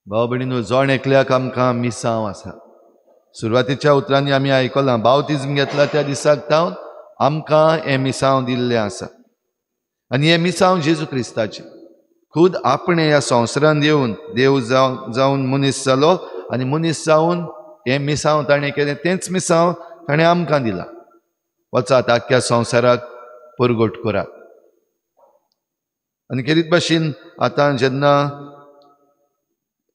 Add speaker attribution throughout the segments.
Speaker 1: भाव भयणीनो, जण एकल्याक आमकां मिसांव आसा. सुरवातीच्या उतरांनी आमी आयकलां, बावतिज्म घेतला त्या दिसाक तावन आमकां हें मिसांव दिल्लें आसा. आनी हें मिसांव जेजू क्रिस्ताचें. खुद आपणें ह्या संवसारांत येवन देव जावन मनीस जालो आनी मनीस जावन हें मिसांव ताणें केलें, तेंच मिसांव ताणें आमकां दिलां. वचात आख्ख्या संवसाराक परगट करात. आनी खेरीत भाशेन आतां जेन्ना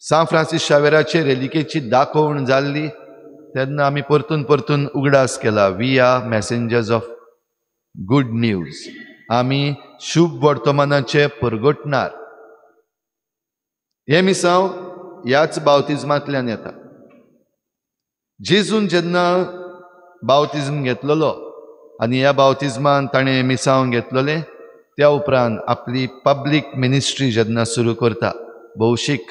Speaker 1: सांत फ्रांसीस शावेराचे रेलिकेची दाखोवण जाल्ली तेन्ना आमी परतून परतून उगडास केला, we are messengers of good news. आमी शुभ वर्तमानाचे परगटणार. हें मिसांव ह्याच बावतिज्मांतल्यान येता. जेजून जेन्ना बावतिज्म घेतलेलो आनी ह्या बावतिज्मान ताणें मिसांव घेतलेलें, त्या उपरांत आपली पब्लीक मिनिस्ट्री जेन्ना सुरू करता, भौशीक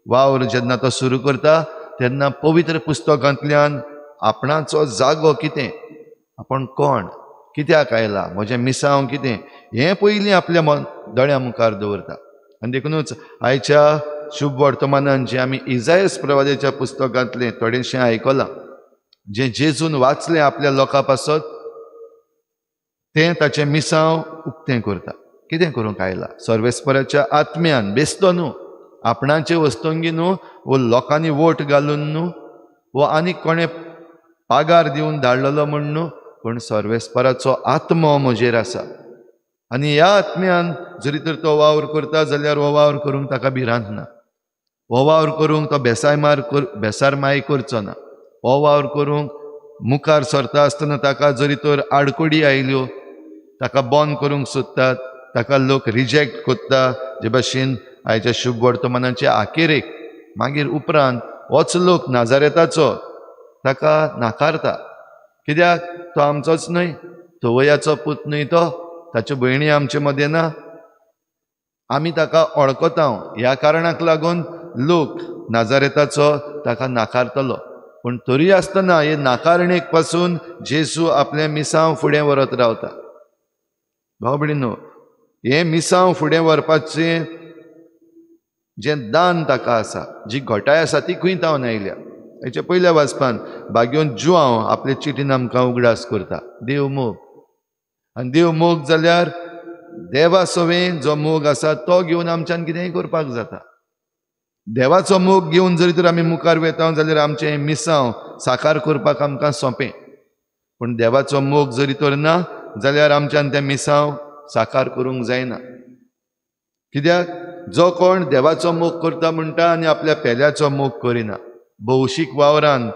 Speaker 1: वावर जेन्ना तो सुरू करता, तेन्ना पवित्र पुस्तकांतल्यान आपणाचो जागो कितें, आपण कोण, कित्याक आयला, म्हजें मिसांव कितें, हें पयलीं आपल्या दोळ्यां मुखार दवरता. आनी देखुनूच आयच्या शुभ वर्तमानान जें आमी इजायस प्रवादाच्या पुस्तकांतलें थोडेंशें आयकलां, जें जेजून वाचलें आपल्या लोकां पासत, तें ताचें मिसांव उक्तें करता. कितें करूंक आयला? सर्वेस्पराच्या आत्म्यान बेस्तो न्हू, आपणाचे वस्तुंगी न्हू, वो लोकांनी वोट घालून न्हू, वो आनी कोणें पागार दिवन धाडलेलो म्हूण न्हू, पूण सर्वेस्पराचो आत्मो म्हजेर आसा. आनी ह्या आत्म्यान जरी तर तो वावर करता जाल्यार हो वावर करूंक ताका भिरांत ना, हो वावर करूंक तो बेसार माय करचो ना, हो वावर करूंक मुखार सरता आसतना ताका जरी तर आडकोडी आयल्यो, ताका बंद करूंक सोदतात, ताका लोक रिजेक्ट करता, जे भाशेन आयच्या शुभ वर्तमानाचे आखेरेक मागीर उपरांत होच लोक नाजारेताचो ताका नाकारता. कित्याक? तो आमचोच न्हय, तवयाचो पूत न्हय तो, ताच्यो भयणी आमचे मदें ना, आमी ताका वळखता. ह्या कारणाक लागून लोक नाजारेताचो ताका नाकारतलो. पूण तरी आसतना हे नाकारणेक पासून जेजू आपलें मिसांव फुडें व्हरत रावता. भाव भयणीनो, हें मिसांव फुडें व्हरपाचें जें दान ताका आसा, जी घटाय आसा, ती खंय तावन आयल्या? हेच्या पयल्या वाचपान भाग्योन जुआंव आपले चिटीन आमकां उगडास करता, देव मोग. आनी देव मोग जाल्यार देवा सवें जो मोग आसा तो घेवन आमच्यान कितेंय करपाक जाता. देवाचो मोग घेवन जरी तर आमी मुखार वेता जाल्यार आमचें मिसांव साकार करपाक आमकां सोंपें. पूण देवाचो मोग जरी तर ना जाल्यार आमच्यान तें मिसांव साकार करूंक जायना. कित्याक? जो कोण देवाचो मोग करता म्हणटा आनी आपल्या पेल्याचो मोग करिना, भौशीक वावरान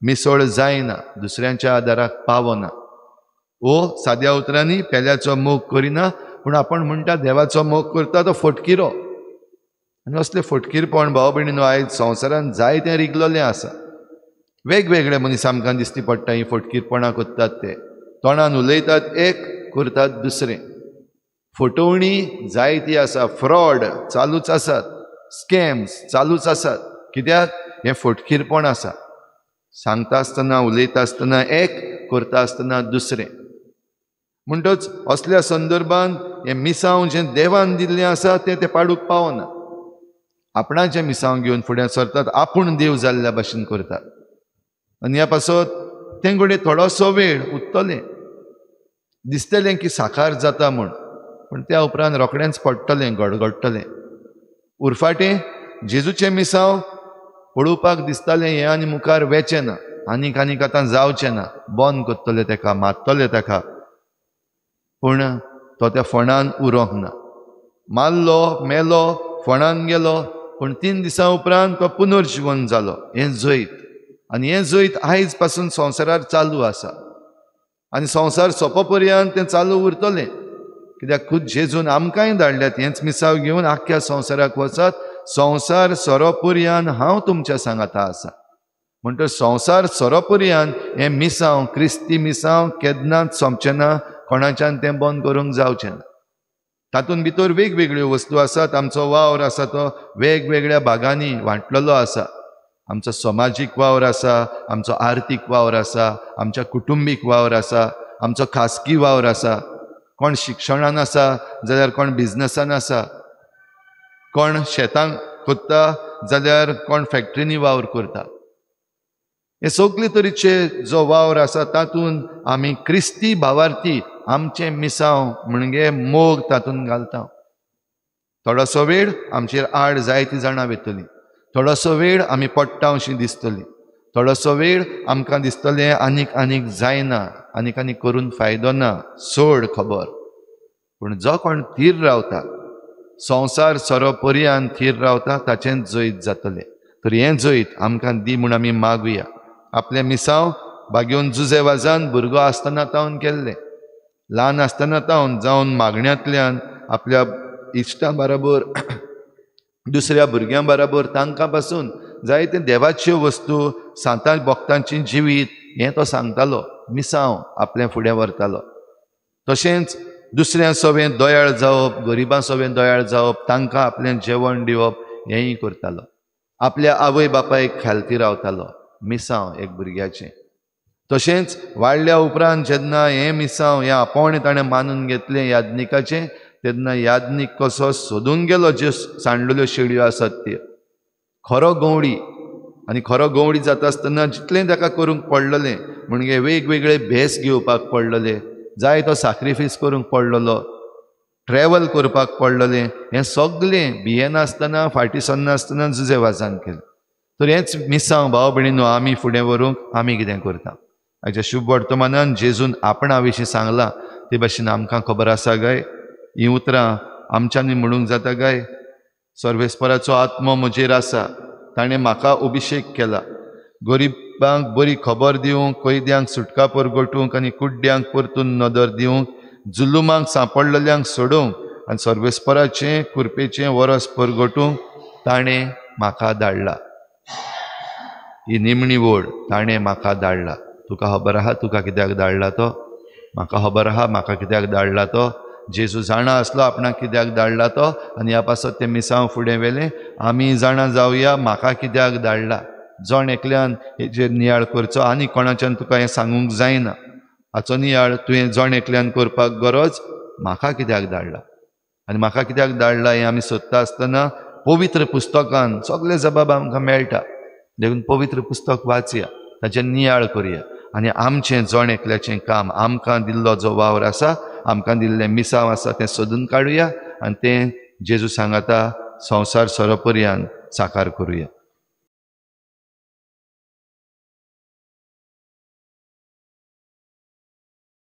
Speaker 1: मिसळ जायना, दुसऱ्यांच्या आदाराक पावना, ओ साद्या उतरांनी पेल्याचो मोग करिना, पूण आपण म्हणटा देवाचो मोग करता तो फटकिरो. आनी असलें फटकीरपण भाव भयणीनो आयज संवसारान जायतें रिगलेलें आसा. वेगवेगळे मनीस आमकां दिसती पडटा हीं फटकीरपणां करतात, ते तोंडान उलयतात एक, करतात दुसरें. फटोवणी जायती आसा, फ्रॉड चालूच आसात, स्कॅम्स चालूच आसात. कित्याक? हें फटकीरपण आसा. सांगता आसतना उलयता आसतना एक, करता आसतना दुसरें. म्हणटच असल्या संदर्भान हें मिसांव जें देवान दिल्लें आसा तें ते पाडूंक पावना. आपणाचें मिसांव घेवन फुडें सरतात, आपूण देव जाल्ल्या भाशेन करतात. आनी ह्या पासत तें घडये थोडोसो वेळ उरतलें, दिसतलें की साकार जाता म्हूण, पूण त्या उपरांत रोखडेंच पडटलें, गडगडटलें. उरफाटें जेजूचें मिसांव पळोवपाक दिसतालें हें आनी मुखार वेचें ना, आनीक आनीक आतां जावचें ना, बंद करतले ताका, मारतले ताका, पूण तो त्या फोंडान उरोंक ना. मारलो, मेलो, फोंडान गेलो, पूण 3 दिसां उपरांत तो पुनर्जिवन जालो. हें जैत, आनी हें जैत आयज पासून संवसारार चालू आसा आनी संवसार सोंपो पर्यंत तें चालू उरतलें. कित्याक खुद जेजून आमकांय धाडल्यात हेंच मिसांव घेवन आख्ख्या संवसाराक वचात, संवसार सोरोपर्यान हांव तुमच्या सांगाता आसा. म्हणटच संवसार सोरोपर्यान हें मिसांव, क्रिस्ती मिसांव केन्नाच सोंपचें ना, कोणाच्यान तें बंद करूंक जावचें ना. तातूंत भितर वेगवेगळ्यो वस्तू आसात, आमचो वावर आसा तो वेगवेगळ्या भागांनी वांटलेलो आसा. आमचो समाजीक वावर आसा, आमचो आर्थीक वावर आसा, आमच्या कुटुंबीक वावर आसा, आमचो खासगी वावर आसा. कोण शिक्षणान आसा जाल्यार कोण बिजनसान आसा, कोण शेतां कोत्ता जाल्यार कोण फॅक्टरींनी वावर करता. हे सगळे तरेचे जो वावर आसा तातूंत आमी क्रिस्ती भावार्थी आमचें मिसांव म्हणजे मोग तातूंत घालता. थोडोसो वेळ आमचेर आड जायती जाणां वेतली, थोडोसो वेळ आमी पडटा अशी दिसतली, थोडोसो वेळ आमकां दिसतलें आनीक आनीक जायना, आनीक आनीक करून फायदो ना, सोड खबर. पूण जो कोण थीर रावता, संवसार सोरो पर्यान थीर रावता, ताचें जैत जातलें. तर हें जैत आमकां दी म्हूण आमी मागुया. आपलें मिसांव बागेवन जुजे वाजान भुरगो आसतना तावन केल्लें, ल्हान आसतना तावन जावन मागण्यांतल्यान आपल्या इश्टां बराबर दुसऱ्या भुरग्यां बराबर तांकां पासून जायते देवाच्यो वस्तू, सांतां भक्तांचें जिवीत हें तो सांगतालो, मिसांव आपलें फुडें व्हरतालो. तशेंच दुसऱ्यां सवें दयाळ जावप, गरिबां सवें दयाळ जावप, तांकां आपलें जेवण दिवप हेंय करतालो. आपल्या आवय बापायक खालती रावतालो, मिसांव एक भुरग्याचें. तशेंच वाडल्या उपरांत जेन्ना हें मिसांव हें आपोवणें ताणें मानून घेतलें याज्ञिकाचें, तेन्ना याज्ञीक कसो सोदून गेलो ज्यो सांडलेल्यो शेळयो आसात त्यो. खरो गंवडी, आनी खरो गंवडी जाता आसतना जितलें ताका करूंक पडलेलें म्हणजे वेगवेगळे भेस घेवपाक पडलेले, जाय तो साक्रिफायस करूंक पडलेलो, ट्रॅवल करपाक पडलेलें, हें सगळें भियेनासतना फाटीं सरनासतना जुजे वाजान केलें. तर हेंच मिसांव भाव भयणीनो आमी फुडें व्हरूंक आमी कितें करता. आयच्या शुभ वर्तमानान जेजून आपणा विशीं सांगलां ते भाशेन आमकां खबर आसा काय? हीं उतरां आमच्यांनी म्हणूंक जाता काय? सर्वेस्पराचो आत्मो म्हजेर आसा, ताणें म्हाका अभिशेक केला गरिबांक बरी खबर दिवंक, कैद्यांक सुटका परगटूंक आनी कुड्ड्यांक परतून नदर दिवंक, जुलुमांक सांपडलेल्यांक सोडोवंक आनी सर्वेस्पराचें कृपेचें वरस परगटूंक ताणें म्हाका धाडला. ही निमणी वड, ताणें म्हाका धाडला. तुका खबर आहा तुका कित्याक धाडला तो? म्हाका खबर आहा म्हाका कित्याक धाडला तो. जेजू जाणा आसलो आपणाक कित्याक धाडला तो, आनी ह्या पासत तें मिसांव फुडें व्हेलें. आमी जाणा जावया म्हाका कित्याक धाडला. जण एकल्यान हेजेर नियाळ करचो, आनी कोणाच्यान तुका हें सांगूंक जायना. हाचो नियाळ तुवें जण एकल्यान करपाक गरज, म्हाका कित्याक धाडला आनी म्हाका कित्याक धाडला हें आमी सोदता आसतना पवित्र पुस्तकान सगळे जबाब आमकां मेळटा. देखून पवित्र पुस्तक वाचया, ताचेर नियाळ करुया आनी आमचें जण एकल्याचें काम, आमकां दिल्लो जो वावर आसा, आमकां दिल्लें मिसांव आसा तें सोदून काडुया आनी तें जेजू सांगाता संवसार सोरोपर्यान साकार करुया.